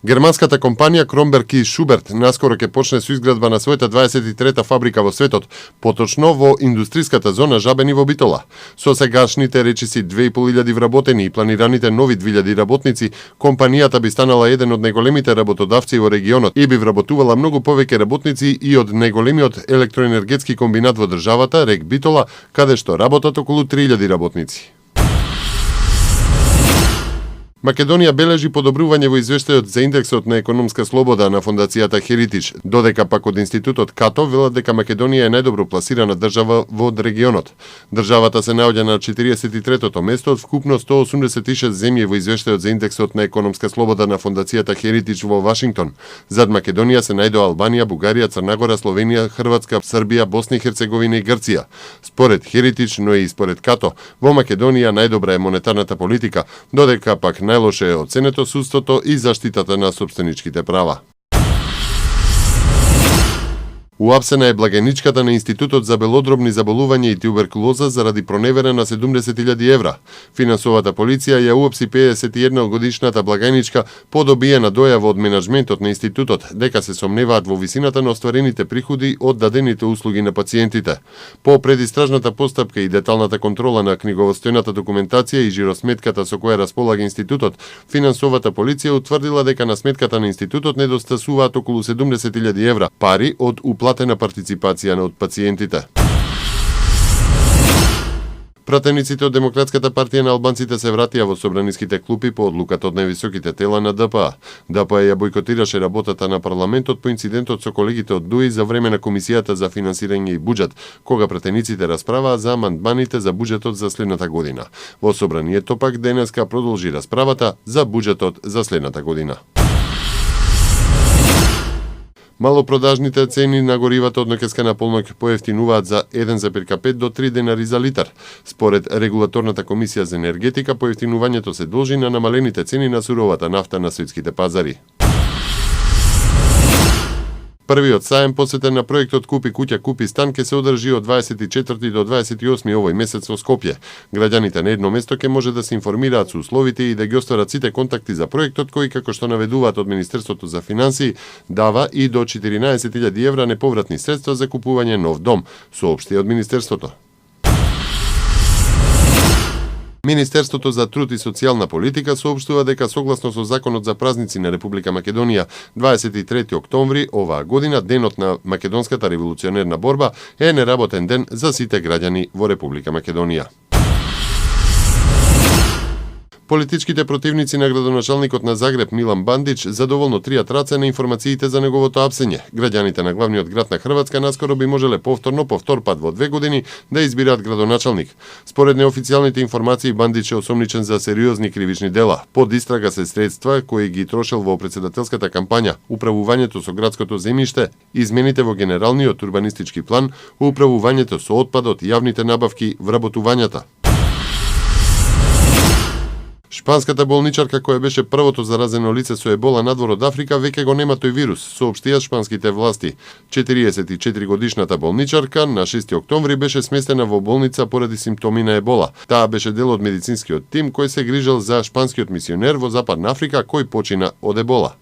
Германската компанија Кромберг и Шуберт наскоро ќе почне со изградба на својата 23-та фабрика во светот, поточно во индустриската зона Жабени во Битола. Со сегашните речиси 2500 вработени и планираните нови 2000 работници, компанијата би станала еден од најголемите работодавци во регионот и би вработувала многу повеќе работници и од најголемиот електроенергетски комбинат во државата, РЕК Битола, каде што работат околу 3000 работници. Македонија бележи подобрување во извештајот за индексот на економска слобода на фондацијата Херитидж, додека пак од институтот Като велат дека Македонија е најдобро пласирана држава во регионот. Државата се наоѓа на 43-тото место од вкупно 186 земји во извештајот за индексот на економска слобода на фондацијата Херитидж во Вашингтон. Зад Македонија се најдоа Албанија, Бугарија, Црнагора, Словенија, Хрватска, Србија, Босна и Херцеговина и Грција. Според Херитидж, но и според Като, во Македонија најдобра е монетарната политика, додека пак најлоше е оценето судството и заштитата на сопстеничките права. Уапсена е благајничката на Институтот за белодробни заболувања и туберкулоза заради проневера на 70.000 евра. Финансовата полиција ја уапси 51 годишната благајничка по добиена дојава од менаџментот на институтот дека се сомневаат во висината на остварените приходи од дадените услуги на пациентите. По предистражната постапка и деталната контрола на книговостојната документација и жиросметката со која располага институтот, финансовата полиција утврдила дека на сметката на институтот недостасуваат околу 70.000 евра пари од платена партиципација од пациентите. Пратениците од Демократската партија на албанците се вратија во собраниските клупи по одлуката од највисоките тела на ДПА. ДПА ја бойкотираше работата на парламентот по инцидентот со колегите од ДУИ за време на Комисијата за финансирање и буџет, кога пратениците расправаа за амандманите за буџетот за следната година. Во собранието пак денеска продолжи расправата за буџетот за следната година. Малопродажните цени на горивата од ноќеска на полноќ поевтинуваат за 1,5 до 3 денари за литар. Според Регулаторната комисија за енергетика, поевтинувањето се должи на намалените цени на суровата нафта на светските пазари. Првиот саем посветен на проектот Купи куќа, купи стан ќе се одржи од 24 до 28 овој месец во Скопје. Граѓаните на едно место ќе може да се информираат со условите и да ги остварат сите контакти за проектот кој, како што наведуваат од Министерството за финансии, дава и до 14.000 евра неповратни средства за купување нов дом, соопшти од Министерството. Министерството за труд и социјална политика соопштува дека согласно со Законот за празници на Република Македонија, 23 октомври оваа година, денот на македонската револуционерна борба, е неработен ден за сите граѓани во Република Македонија. Политичките противници на градоначалникот на Загреб Милан Бандич задоволно тријат раце на информациите за неговото апсење. Граѓаните на главниот град на Хрватска наскоро би можеле повторно по втор пат во 2 години да избираат градоначалник. Според неофицијалните информации, Бандич е осомничен за сериозни кривични дела. Под истрага се средства кои ги трошел во претседателската кампања, управувањето со градското земјиште, измените во генералниот урбанистички план, управувањето со отпадот, јавните набавки, вработувањата. Шпанската болничарка која беше првото заразено лице со ебола надвор од Африка веќе го нема тој вирус, соопштија шпанските власти. 44 годишната болничарка на 6 октомври беше сместена во болница поради симптоми на ебола. Таа беше дел од медицинскиот тим кој се грижел за шпанскиот мисионер во Западна Африка кој почина од ебола.